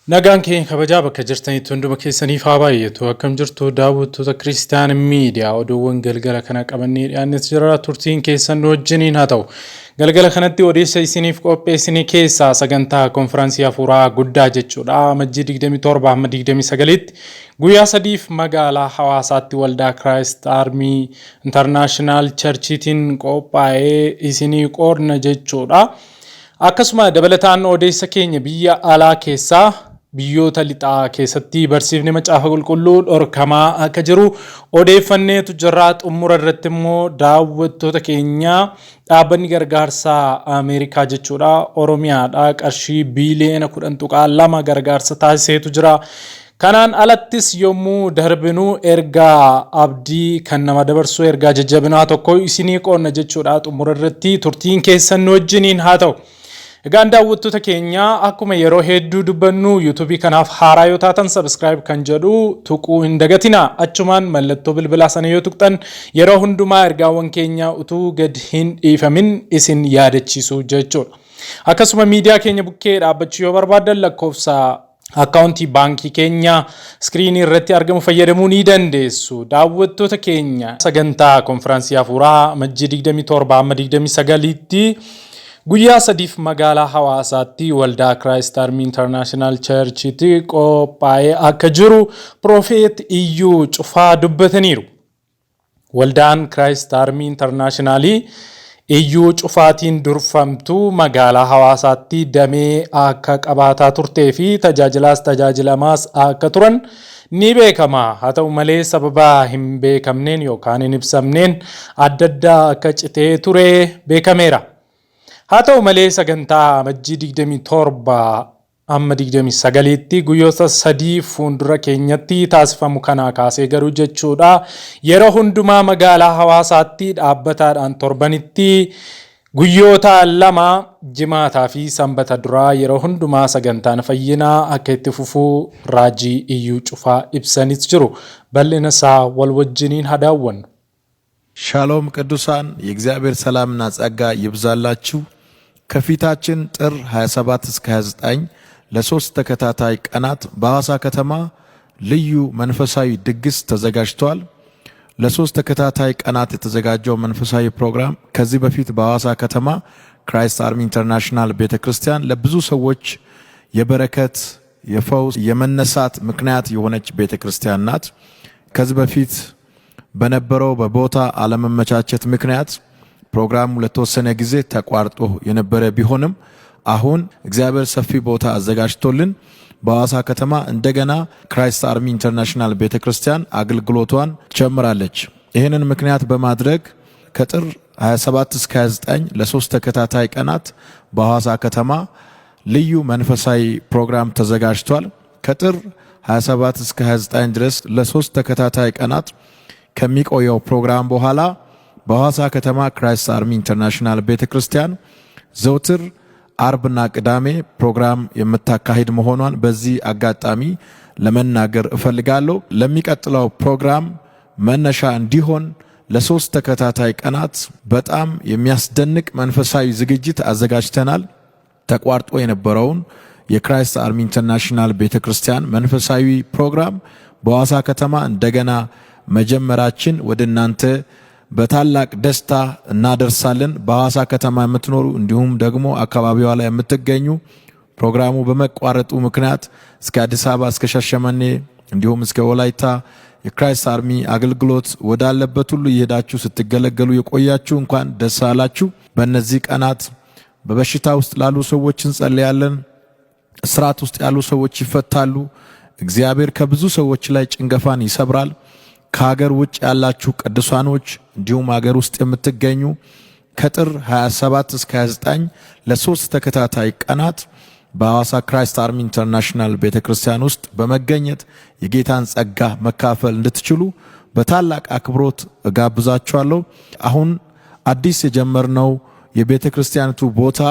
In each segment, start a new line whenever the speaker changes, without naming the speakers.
Nagaan keenya kabajaa bakka jirtanitti hunduma keessaniif haa baay'atu. Akkam jirtu daawwattoota Kiristiyaan Miidiyaa? Oduuwwan galgala kana qabannee dhiyaannes jira. Turtiin keessan nu wajjiniin haa ta'u. Galgala kanatti odeessa isiniif qopheessine keessaa sagantaa konfiraansii hafuuraa guddaa jechuudha. Amajjii 27 hamma 29tti guyyaa sadiif magaalaa Hawaasaatti waldaa Christ Army International Churchiitiin qophaa'ee isinii qoodna jechuudha. Akkasuma dabalataan odeessa keenya biyya alaa keessaa biyyoota lixaa keessatti barsiifni macaafa qulqulluu dhorkamaa akka jiru odeeffanneetu jira. Xumura irratti immoo daawwattoota keenya, dhaabbanni gargaarsaa Ameerikaa jechuudha Oromiyaadha qarshii biiliyoona 10.2 gargaarsa taasiseetu jira. Kanaan alattis yommuu darbinu ergaa abdii kan nama dabarsu, ergaa jajjabinaa tokko isinii qoonna jechuudha. Xumura irratti turtiin keessan nu wajjiniin haa ta'u. Egaan daawwattoota keenya, akkuma yeroo hedduu dubbannu, yuutuubii kanaaf haaraa yoo taatan subscribe kan jedhu tuquu hin dagatina. Achumaan mallattoo bilbilaa sana yoo tuqxan yeroo hundumaa ergaawwan keenya utuu gad hin dhiifamin isin yaadachiisu jechuudha. Akkasuma miidiyaa keenya bukkee dhaabbachuu yoo barbaaddan lakkoofsa akkaawuntii baankii keenya iskiriinii irratti argamu fayyadamuu ni dandeessu. Daawwattoota keenya, sagantaa konfiraansii hafuuraa Amajjii 27 hamma 29tti guyyaa sadiif magaalaa Hawaasaatti waldaa Christ Army International Churchitti qophaa'ee akka jiru Prophet Iyyuu Cufaa dubbataniiru. Waldaan Christ Army Internationalii Iyyuu Cufaatiin durfamtu magaalaa Hawaasaatti damee akka qabaataa turtee fi tajaajilaas tajaajilamaas akka turan ni beekama. Haa ta'u malee sababa hin beekamneen yookaan hin ibsamneen adda addaa akka citee ture beekameera. Haa ta'u malee sagantaa Amajjii 27 amma 29tti guyyoota sadii fuuldura keenyatti taasifamu kanaa kaasee garuu jechuudha yeroo hundumaa magaalaa Hawaasaatti dhaabbataadhaan torbanitti guyyoota lama, Jimaataa fi Sanbata duraa, yeroo hundumaa sagantaan fayyinaa akka itti fufuu raajii Iyyuu Cufaa ibsanis jiru. Bal'ina isaa wal wajjiniin haa daawwannu.
ሻሎም ቅዱሳን፣ የእግዚአብሔር ሰላምና ጸጋ ይብዛላችሁ። ከፊታችን ጥር 27 እስከ 29 ለሶስት ተከታታይ ቀናት በሐዋሳ ከተማ ልዩ መንፈሳዊ ድግስ ተዘጋጅቷል። ለሶስት ተከታታይ ቀናት የተዘጋጀው መንፈሳዊ ፕሮግራም ከዚህ በፊት በሐዋሳ ከተማ Christ Army International ቤተ ክርስቲያን ለብዙ ሰዎች የበረከት፣ የፈውስ፣ የመነሳት ምክንያት የሆነች ቤተ ክርስቲያን ናት። ከዚህ በፊት በነበረው በቦታ አለመመቻቸት ምክንያት ፕሮግራሙ ለተወሰነ ጊዜ ተቋርጦ የነበረ ቢሆንም አሁን እግዚአብሔር ሰፊ ቦታ አዘጋጅቶልን በሐዋሳ ከተማ እንደገና Christ Army International ቤተ ክርስቲያን አገልግሎቷን ጀምራለች። ይህንን ምክንያት በማድረግ ከጥር 27 እስከ 29 ለሶስት ተከታታይ ቀናት በሐዋሳ ከተማ ልዩ መንፈሳዊ ፕሮግራም ተዘጋጅቷል። ከጥር 27 እስከ 29 ድረስ ለሶስት ተከታታይ ቀናት ከሚቆየው ፕሮግራም በኋላ በሐዋሳ ከተማ Christ Army International ቤተ ክርስቲያን ዘውትር አርብና ቅዳሜ ፕሮግራም የምታካሂድ መሆኗን በዚህ አጋጣሚ ለመናገር እፈልጋለሁ። ለሚቀጥለው ፕሮግራም መነሻ እንዲሆን ለሶስት ተከታታይ ቀናት በጣም የሚያስደንቅ መንፈሳዊ ዝግጅት አዘጋጅተናል። ተቋርጦ የነበረውን የ Christ Army International ቤተ ክርስቲያን መንፈሳዊ ፕሮግራም በሐዋሳ ከተማ እንደገና መጀመራችን ወደ እናንተ በታላቅ ደስታ እናደርሳለን። በሐዋሳ ከተማ የምትኖሩ እንዲሁም ደግሞ አካባቢዋ ላይ የምትገኙ፣ ፕሮግራሙ በመቋረጡ ምክንያት እስከ አዲስ አበባ፣ እስከ ሻሸመኔ እንዲሁም እስከ ወላይታ የ Christ Army አገልግሎት ወዳለበት ሁሉ እየሄዳችሁ ስትገለገሉ የቆያችሁ እንኳን ደስ አላችሁ። በእነዚህ ቀናት በበሽታ ውስጥ ላሉ ሰዎች እንጸልያለን። እስራት ውስጥ ያሉ ሰዎች ይፈታሉ። እግዚአብሔር ከብዙ ሰዎች ላይ ጭንገፋን ይሰብራል። ከሀገር ውጭ ያላችሁ ቅዱሳኖች እንዲሁም ሀገር ውስጥ የምትገኙ ከጥር 27 እስከ 29 ለሶስት ተከታታይ ቀናት በሐዋሳ Christ Army International ቤተ ክርስቲያን ውስጥ በመገኘት የጌታን ጸጋ መካፈል እንድትችሉ በታላቅ አክብሮት እጋብዛችኋለሁ። አሁን አዲስ የጀመርነው የቤተ ክርስቲያኒቱ ቦታ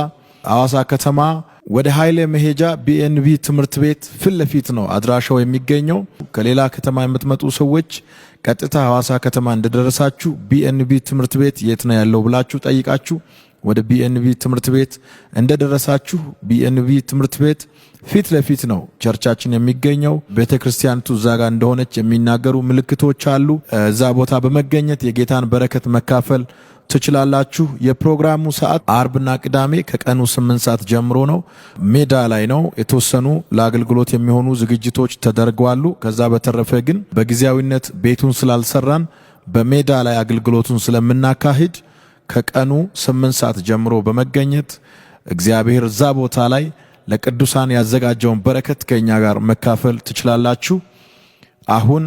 ሐዋሳ ከተማ ወደ ኃይሌ መሄጃ ቢኤንቢ ትምህርት ቤት ፊት ለፊት ነው አድራሻው የሚገኘው። ከሌላ ከተማ የምትመጡ ሰዎች ቀጥታ ሐዋሳ ከተማ እንደደረሳችሁ ቢኤንቢ ትምህርት ቤት የት ነው ያለው ብላችሁ ጠይቃችሁ ወደ ቢኤንቢ ትምህርት ቤት እንደደረሳችሁ ቢኤንቢ ትምህርት ቤት ፊት ለፊት ነው church ኣችን የሚገኘው። ቤተ ክርስቲያኒቱ እዛ ጋር እንደሆነች የሚናገሩ ምልክቶች አሉ። እዛ ቦታ በመገኘት የጌታን በረከት መካፈል ትችላላችሁ። የፕሮግራሙ ሰዓት አርብና ቅዳሜ ከቀኑ 8 ሰዓት ጀምሮ ነው። ሜዳ ላይ ነው። የተወሰኑ ለአገልግሎት የሚሆኑ ዝግጅቶች ተደርገዋሉ። ከዛ በተረፈ ግን በጊዜያዊነት ቤቱን ስላልሰራን በሜዳ ላይ አገልግሎቱን ስለምናካሂድ ከቀኑ 8 ሰዓት ጀምሮ በመገኘት እግዚአብሔር እዛ ቦታ ላይ ለቅዱሳን ያዘጋጀውን በረከት ከኛ ጋር መካፈል ትችላላችሁ። አሁን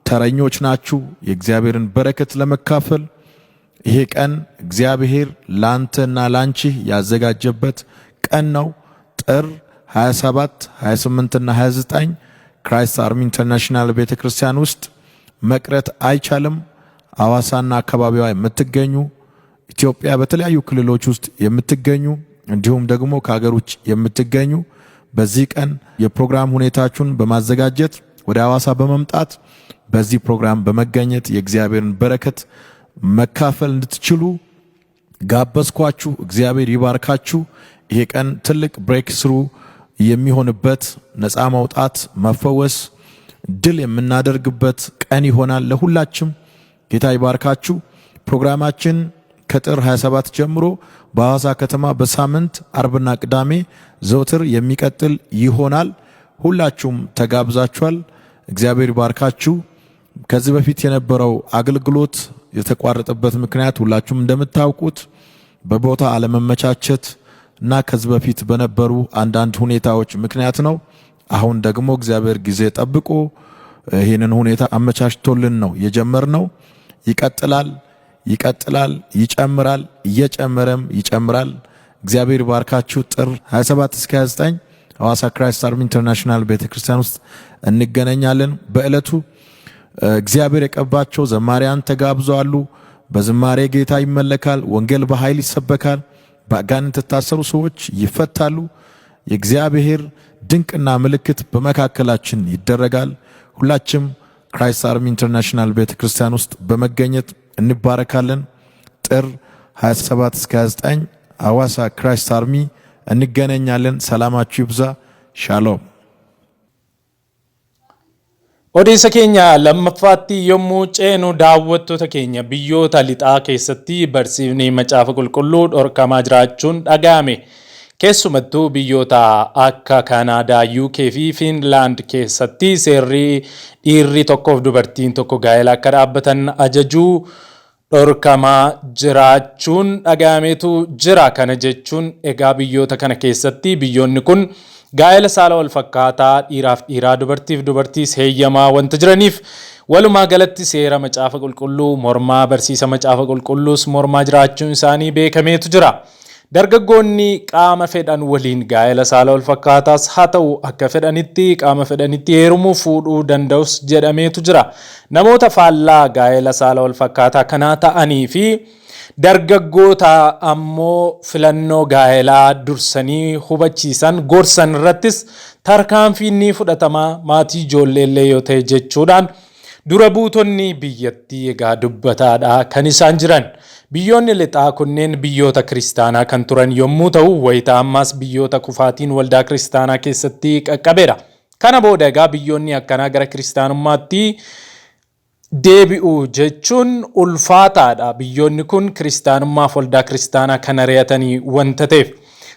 ተረኞች ናችሁ የእግዚአብሔርን በረከት ለመካፈል። ይሄ ቀን እግዚአብሔር ላንተና ላንቺ ያዘጋጀበት ቀን ነው። ጥር 27፣ 28 እና 29 Christ Army International ቤተክርስቲያን ውስጥ መቅረት አይቻልም። አዋሳና አካባቢዋ የምትገኙ፣ ኢትዮጵያ በተለያዩ ክልሎች ውስጥ የምትገኙ፣ እንዲሁም ደግሞ ከሀገር ውጭ የምትገኙ በዚህ ቀን የፕሮግራም ሁኔታችሁን በማዘጋጀት ወደ አዋሳ በመምጣት በዚህ ፕሮግራም በመገኘት የእግዚአብሔርን በረከት መካፈል እንድትችሉ ጋበዝኳችሁ። እግዚአብሔር ይባርካችሁ። ይሄ ቀን ትልቅ breakthrough የሚሆንበት፣ ነፃ መውጣት፣ መፈወስ፣ ድል የምናደርግበት ቀን ይሆናል። ለሁላችም ጌታ ይባርካችሁ። ፕሮግራማችን ከጥር 27 ጀምሮ በሐዋሳ ከተማ በሳምንት አርብና ቅዳሜ ዘውትር የሚቀጥል ይሆናል። ሁላችሁም ተጋብዛችኋል። እግዚአብሔር ይባርካችሁ። ከዚህ በፊት የነበረው አገልግሎት የተቋረጠበት ምክንያት ሁላችሁም እንደምታውቁት በቦታ አለመመቻቸት እና ከዚህ በፊት በነበሩ አንዳንድ ሁኔታዎች ምክንያት ነው። አሁን ደግሞ እግዚአብሔር ጊዜ ጠብቆ ይህንን ሁኔታ አመቻችቶልን ነው የጀመርነው። ይቀጥላል፣ ይቀጥላል፣ ይጨምራል፣ እየጨመረም ይጨምራል። እግዚአብሔር ባርካችሁ። ጥር 27 እስከ 29 ሐዋሳ Christ Army International ቤተክርስቲያን ውስጥ እንገናኛለን። በዕለቱ እግዚአብሔር የቀባቸው ዘማሪያን ተጋብዘዋል። በዝማሬ ጌታ ይመለካል። ወንጌል በኃይል ይሰበካል። በአጋንንት የታሰሩ ሰዎች ይፈታሉ። የእግዚአብሔር ድንቅና ምልክት በመካከላችን ይደረጋል። ሁላችም Christ Army International ቤተክርስቲያን ውስጥ በመገኘት እንባረካለን። ጥር 27 እስከ 29 ሐዋሳ Christ Army እንገናኛለን። ሰላማችሁ ይብዛ። ሻሎም።
Odeessa keenya lammaffaatti yommuu ceenu, daawwattoota keenya, biyyoota lixaa keessatti barsiifni Macaafa Qulqulluu dhorkamaa jiraachuun dhaga'ame. Keessumattuu biyyoota akka Kaanaadaa, UK fi Fiinlaand keessatti seerri dhiirri tokkoof dubartiin tokko gaa'ela akka dhaabbatan ajajuu dhorkamaa jiraachuun dhaga'ameetu jira. Kana jechuun egaa biyyoota kana keessatti biyyoonni kun gaa'ela saala wal fakkaataa dhiiraaf dhiiraa, dubartiif dubartiis heeyyamaa wanta jiraniif, walumaa galatti seera Macaafa Qulqulluu mormaa, barsiisa Macaafa Qulqulluus mormaa jiraachuun isaanii beekameetu jira. Dargaggoonni qaama fedhan waliin gaa'ela saala wal fakkaataas haa ta'u akka fedhanitti qaama fedhanitti heerumuu, fuudhuu danda'us jedhameetu jira. Namoota faallaa gaa'ela saala wal fakkaataa kanaa ta'anii fi dargaggoota ammoo filannoo gaa'elaa dursanii hubachiisan, gorsan irrattis tarkaanfiin ni fudhatama, maatii ijoollee illee yoo ta'e jechuudhaan dura buutonni biyyattii egaa dubbataadha kan isaan jiran. Biyyoonni lixaa kunneen biyyoota kiristaanaa kan turan yommuu ta'u, wayita ammaas biyyoota kufaatiin waldaa kiristaanaa keessatti qaqqabeedha. Kana booda egaa biyyoonni akkanaa gara kiristaanummaatti deebi'u jechuun ulfaataadha. Biyyoonni kun kiristaanummaaf waldaa kiristaanaa kan ari'atanii wanta ta'eef.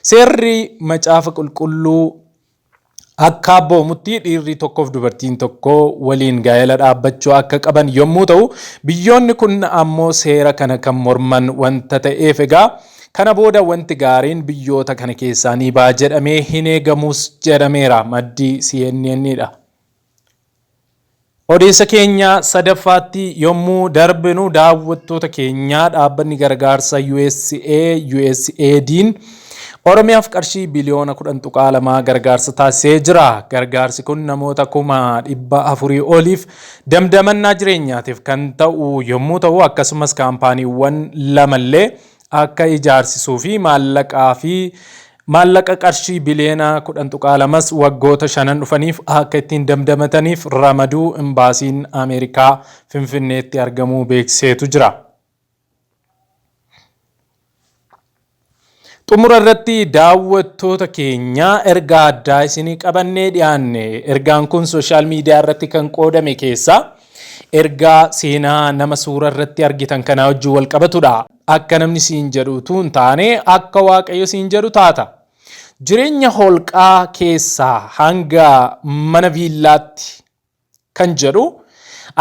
Seerri Macaafa Qulqulluu akka abboomutti dhiirri tokkoof dubartiin tokko waliin gaa'ela dhaabbachuu akka qaban yommuu ta'u, biyyoonni kun ammoo seera kana kan morman wanta ta'eef, egaa kana booda wanti gaariin biyyoota kana keessaa ni ba'a jedhamee hin eegamus jedhameera. Maddii CNN dha. Odeessa keenya sadaffaatti yommuu darbinu, daawwattoota keenyaa, dhaabbanni gargaarsa USA USAID'n Oromiyaaf qarshii biliyoona 10.2 gargaarsa taasisee jira. Gargaarsi kun namoota 400,000 oliif damdamannaa jireenyaatiif kan ta'u yommuu ta'u, akkasumas kaampaaniiwwan lamallee akka ijaarsisuu fi maallaqaa fi maallaqa qarshii biliyoona 10.2s waggoota shanan dhufaniif akka ittiin damdamataniif ramaduu imbaasiin Ameerikaa Finfinneetti argamuu beeksiseetu jira. Xumura irratti daawwattoota keenya ergaa addaa isinii qabannee dhiyaanne. Ergaan kun social media irratti kan qoodame keessaa ergaa seenaa nama suura irratti argitan kanaa wajjin wal qabatudha. Akka namni siin jedhu utuu hin taane akka Waaqayyo siin jedhu taata. Jireenya holqaa keessaa hanga mana viillaatti kan jedhu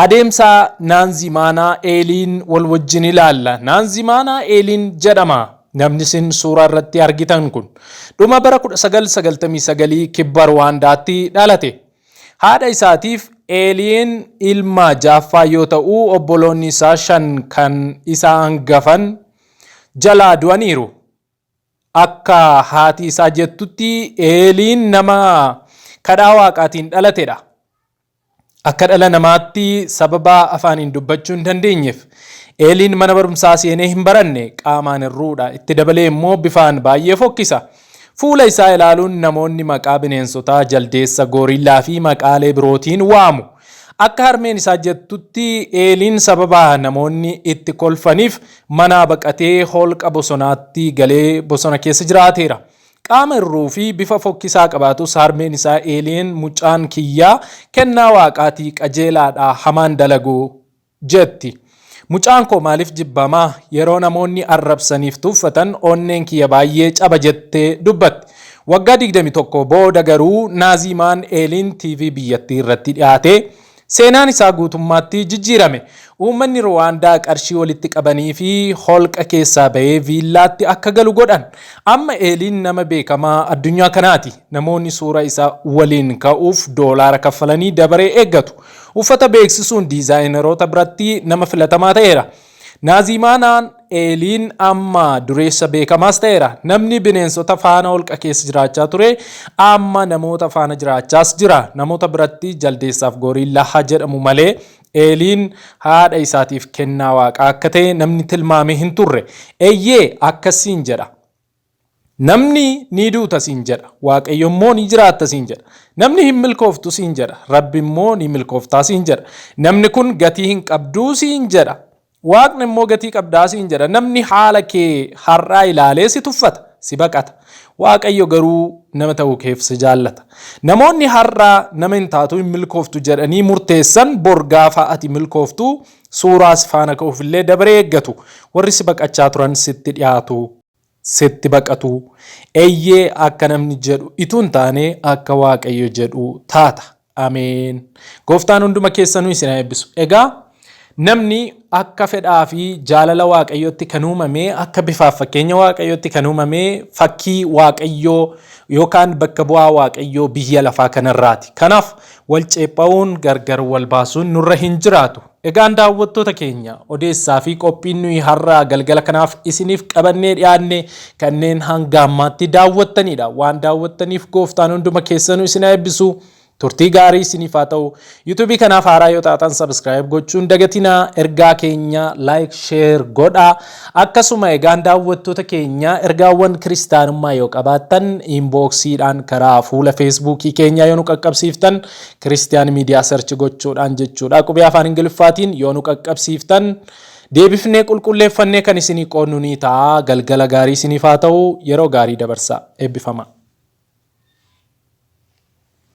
adeemsa Naanzimaanaa Eeliin wal wajjin ilaalla. Naanzimaanaa Eeliin jedhama namni isin suuraa irratti argitan kun. Dhuma bara 1999 kibba Ruwaandaatti dhalate. Haadha isaatiif Eeliin ilma jaaffaa yoo ta'u obboloonni isaa 5 kan isa hangafan jalaa du'aniiru. Akka haati isaa jettutti Eeliin nama kadhaa Waaqaatiin dhalatedha. Akka dhala namaatti sababa afaaniin dubbachuu hin dandeenyeef Eeliin mana barumsaa seenee hin baranne qaamaan hirruudha. Itti dabalee immoo bifaan baay'ee fokkisa. Fuula isaa ilaaluun namoonni maqaa bineensotaa jaldeessa, goorillaa fi maqaalee birootiin waamu. Akka harmeen isaa jettutti Eeliin sababa namoonni itti kolfaniif manaa baqatee holqa bosonaatti galee bosona keessa jiraateera. Qaama hir'uu fi bifa fokkisaa qabaatus harmeen isaa Eeliin mucaan kiyyaa kennaa waaqaatii qajeelaadha hamaan dalagu jetti. Mucaan koo maaliif jibbamaa? Yeroo namoonni arrabsaniif tuuffatan onneen kiyya baay'ee caba jettee dubbatti. Waggaa 21 booda garuu Naaziimaan Eeliin TV biyyattii irratti dhiyaatee Seenaan isaa guutummaatti jijjiirame. Uummanni Ruwaandaa qarshii walitti qabaniifii holqa keessaa bahee viillaatti akka galu godhan. Amma Eeliin nama beekamaa addunyaa kanaati. Namoonni suura isa waliin ka'uuf doolaara kaffalanii dabaree eeggatu. Uffata beeksisuun diizaayineroota biratti nama filatamaa ta'eera. Naaziimaanaan Eeliin amma dureessa beekamaas ta'eera. Namni bineensota faana holqa keessa jiraachaa ture amma namoota faana jiraachaas jira. Namoota biratti jaldeessaaf gooriillaa haa jedhamu malee Eeliin haadha isaatiif kennaa waaqaa akka ta'e namni tilmaame hin turre. Eeyyee akkas siin jedha. Namni ni duuta siin jedha. Waaqayyo immoo ni jiraatta siin jedha. Namni hin milkooftu siin jedha. Rabbi immoo ni milkooftaa siin jedha. Namni kun gatii hin qabduu siin jedha. Waaqni immoo gatii qabdaa siin jedha. Namni haala kee har'aa ilaalee si tuffata, si baqata. Waaqayyo garuu nama ta'uu keef si jaallata. Namoonni har'a nama hin taatu hin milkooftu jedhanii murteessan bor gaafa ati milkooftu suuraa si faana ka'uuf illee dabaree eeggatu. Warri si baqachaa turan sitti dhiyaatu. sitti baqatu. Eyyee akka namni jedhu ituu hin taane akka Waaqayyo jedhu taata. Ameen. Gooftaan hunduma keessanuu isin haa eebbisu. Egaa namni akka fedhaa fi jaalala Waaqayyootti kan uumame, akka bifaaf fakkeenya Waaqayyootti kan uumame, fakkii Waaqayyoo yookaan bakka bu'aa Waaqayyoo biyya lafaa kanarraati. Kanaaf wal ceepha'uun gargar wal baasuun nurra hin jiraatu. Egaan daawwattoota keenya odeessaa fi qophiin nuyi har'a galgala kanaaf isiniif qabannee dhiyaanne kanneen hanga ammaatti daawwattanidha. Waan daawwattaniif gooftaan hunduma keessanuu isin haa eebbisu. Turtii gaarii isiniif haa ta'u. YouTube kanaaf haaraa yoo taatan subscribe gochuun dagatinaa. Ergaa keenya like, share godhaa. Akkasuma egaan daawwattoota keenya ergaawwan kiristaanummaa yoo qabaattan inboxiidhaan karaa fuula Facebookii keenyaa yoo nu qaqqabsiiftan Christian Media search gochuudhaan jechuudha. Qubee afaan Ingiliffaatiin yoo nu qaqqabsiiftan deebifnee qulqulleeffannee kan isinii qoodnu ni ta'a. Galgala gaarii isiniif haa ta'u. Yeroo gaarii dabarsaa. Eebbifamaa.